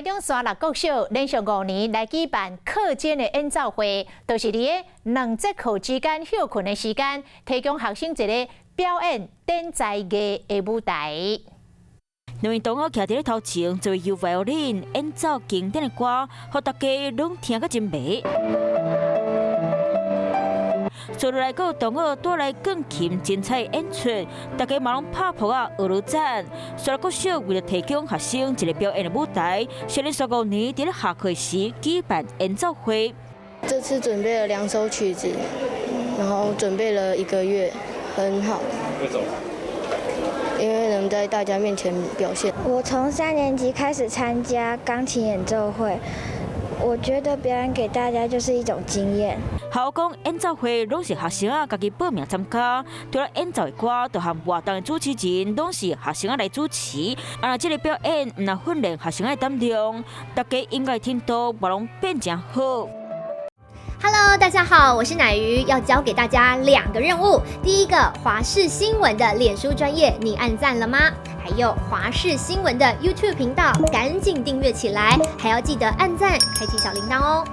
台中沙鹿國小連續5年來舉辦課間的演奏會，就是佇咧兩節課之間歇睏的時間，提供學生一個表演展才藝的舞台。兩位同學徛佇咧頭前，做由 violin 演奏經典的歌，予大家攏聽甲真迷。接落來，閣有同學帶來鋼琴精彩演出，大家嘛攏拍噗仔學落讚。沙鹿國小為了提供學生一個表演的舞台，連續5年佇咧下課時舉辦演奏會。這次準備了兩首曲子，然後準備了一個月，很好。為什麼？因為能在大家面前表現。我從三年級開始參加鋼琴演奏會，我覺得表演給大家就是一種經驗。校講演奏會攏是學生仔家己報名參加，除了演奏的歌，就和活動的主持人攏是學生仔來主持。啊，這個表演毋但訓練學生仔的膽量，大家音樂程度嘛攏變誠好。 Hello，大家好，我是乃瑜，要交給大家兩個任務。第一個，華視新聞的臉書專頁，你按讚了嗎？還有華視新聞的 YouTube 頻道，趕緊訂閱起來，還要記得按讚，開啟小鈴鐺哦。